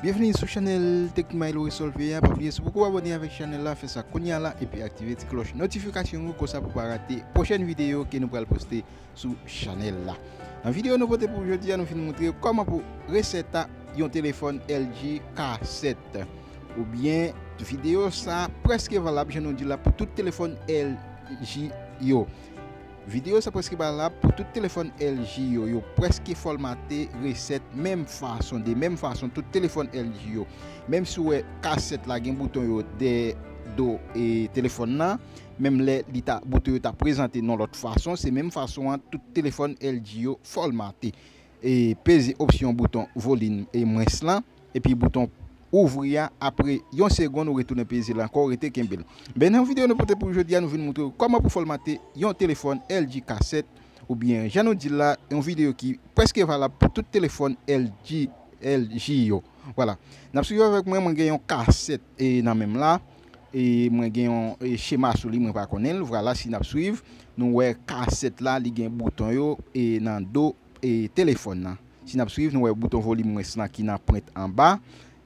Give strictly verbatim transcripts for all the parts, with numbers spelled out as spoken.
Byenveni sou chanèl Tech Milo Resolve a. Pa bliye, si w poko abòne avèk chanèl la, fè sa kounye a la epi aktive ti klòch notifikasyon yo, konsa pou pa rate pwochèn videyo ke nou pral poste sou chanèl la. Nan videyo nou pote pou jodi a, nou fin moutre kòman pou resèt yon telefòn L G K sèt. Oubyen, videyo sa prèske valab, jan nou di la, pou tout telefòn L G yo. Videyo sa prèske valab pou tout telefòn L G yo. Yo prèske fòmate, resèt menm fason, de menm fason, tout telefòn L G yo. Menm si w wè K sèt la gen bouton yo dèyè do e telefòn nan, menm lè li ta, bouton yo ta prezante nan lòt fason, se menm fason an tout telefòn L G yo fòmate. E peze opsyon bouton volim e mwens lan, epi bouton ouvri a, apre yon segonn ou retounen peze l ankò, ou rete kenbe l. Ben, nan videyo nou pote pou jodi a, nou vin moutre w kòman pou fòmate yon telefòn L G K sèt, oubyen, jan nou di l la, yon videyo ki prèske valab pou tout telefòn L G, L G yo. Vwala. N ap swiv avèk mwen, mwen gen yon K sèt e nan men m la, e mwen gen yon e chema sou li, mwen pa konnen l. Vwala, si n ap swiv, nou wè K sèt la, li gen bouton yo e nan do e telefòn nan. Si n ap swiv, nou wè bouton volim mwens lan ki nan pwent anba,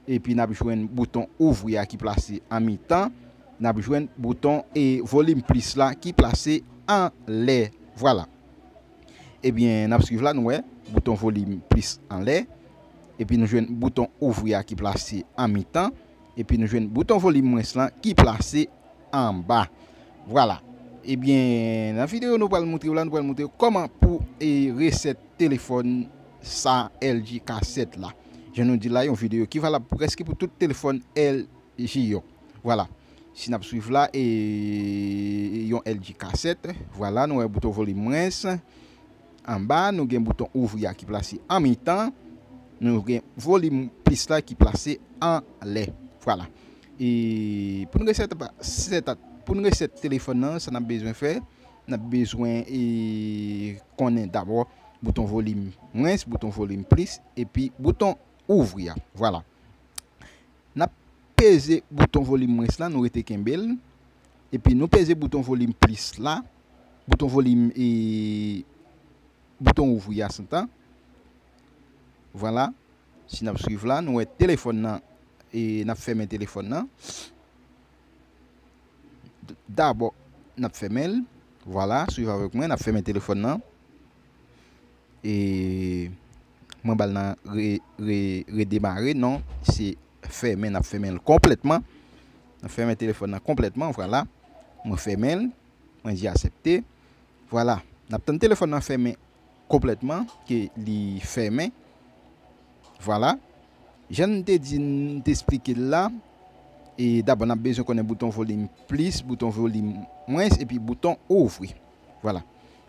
epi n ap jwenn bouton ouvri a ki plase an mitan, n ap jwenn bouton e volim plis la ki plase anlè. Vwala. Ebyen, n ap swiv la, nou wè bouton volim plis anlè, epi nou jwenn bouton ouvri a ki plase an mitan, epi nou jwenn bouton volim mwens lan ki plase anba. Vwala. Ebyen, nan videyo nou pral moutre w la, nou pral moutre w kòman pou e resèt telefòn sa L G K sèt la. Jan nou di la, yon videyo ki valab prèske pou tout telefòn L G yo. Vwala. Si n ap swiv la, e yon L G K sèt, vwala, nou wè bouton volim mwens anba, nou gen bouton ouvri a ki plase an mitan, nou gen volim plis la ki plase anlè. Vwala. E pou n resèt, sèt, pou n resèt telefòn nan, sa n ap bezwen fè, n ap bezwen e konnen dabò bouton volim mwens, bouton volim plis, epi bouton ouvri a. Vwala. N ap peze bouton volim mwens lan, nou rete kenbe l. Epi nou peze bouton volim plis la, bouton volim e bouton ouvri a santan. Vwala. Si n ap swiv la, nou wè telefòn nan, e n ap fèmen telefòn nan. D-, dabò, n ap fèmen l. Vwala, swiv avèk mwen, n ap fèmen telefòn nan. E mwen ba l nan re-, re-, redemare, non, se fèmen, n ap fèmen l konplètman. N ap fèmen telefòn nan konplètman, vwala. Mwen fèmen l, mwen di aksepte. Vwala, n ap tann telefòn nan fèmen konplètman, ke li fèmen. Vwala. Jan n te di, n te esplike l la, e dabò n ap bezwen konnen bouton volim plis, bouton volim mwens, epi bouton ouvri. Vwala.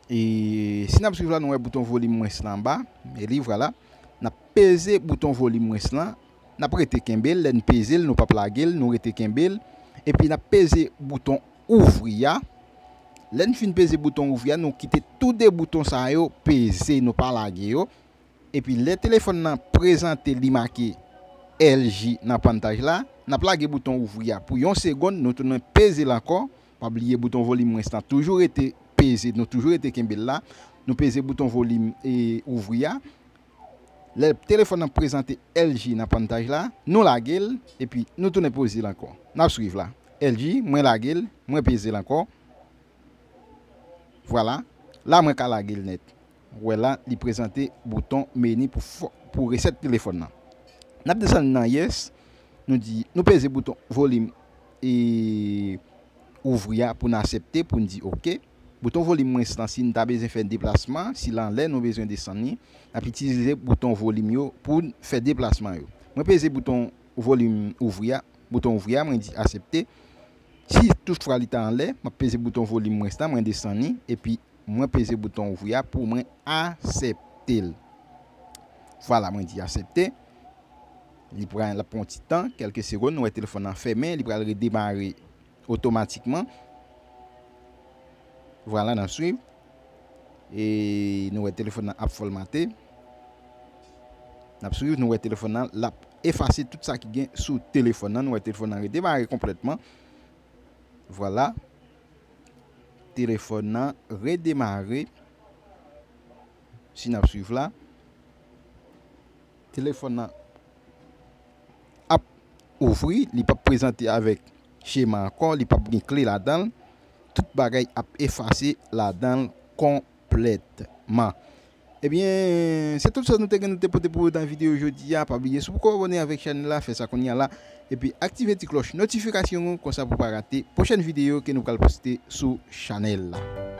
E si n ap swiv la, nou wè bouton volim mwens lan anba, e li, vwala. N ap peze bouton volim mwens lan, n ap rete kenbe l, lè n peze l, nou p ap lage l, nou rete kenbe l. Epi n ap peze bouton ouvri a. Lè n fin peze bouton ouvri a, nou kite tou de bouton sa yo peze, nou pa lage yo. Epi lè telefòn nan prezante li make L G nan pantaj la, n ap lage bouton ouvri a pou yon segonn, nou tounen peze l ankò. Pa bliye bouton volim mwens lan toujou rete peze, nou toujou rete kenbe l la. Nou peze bouton volim e ouvri a. Lè telefòn nan prezante L G nan pantaj la, nou lage l, epi nou tounen peze l ankò. N ap swiv la. L G, mwen lage l, mwen peze l ankò. Vwala. La, mwen ka lage l nèt. Ou wè la, li prezante bouton meni pou fò-, pou resèt telefòn nan. N ap desann nan yes. Nou di, nou peze bouton volim e ouvri a pou n aksepte, pou n di oke. Bouton volim mwens lan, si n ta bezwen fè deplasman, si l anlè, nou bezwen desann li, n ap itilize bouton volim yo pou n fè deplasman yo. Mwen peze bouton volim ouvri a, bouton ouvri a, mwen di aksepte. Si toutfwa li ta anlè, m ap peze bouton volim mwens lan, mwen desann li, epi mwen peze bouton ouvri a pou mwen aksepte l. Vwala, mwen di aksepte. Li pral, l ap pran yon ti tan, kèlke segonn, nou wè telefòn nan fèmen, li pral redemare otomatikman. Vwala, n ap swiv. E nou wè telefòn nan ap fòmate. N ap swiv, nou wè telefòn nan, l ap efase tout sa ki gen sou telefòn nan. Nou wè telefòn nan redemare konplètman. Vwala. Telefòn nan redemare. Si n ap swiv la. Telefòn nan ouvri, li p ap prezante avèk chema ankò, li p ap gen kle ladan l. Tout bagay ap efase ladan l konplètman. Ebyen, se tout sa nou te gen nou te pote pou ou nan videyo jodi a. Pa bliye, si w poko abòne avèk chanèl la, fè sa kounye a la. Epi aktive ti klòch notifikasyon ou, konsa pou w pa rate pwochèn videyo ke nou pral poste sou chanèl la.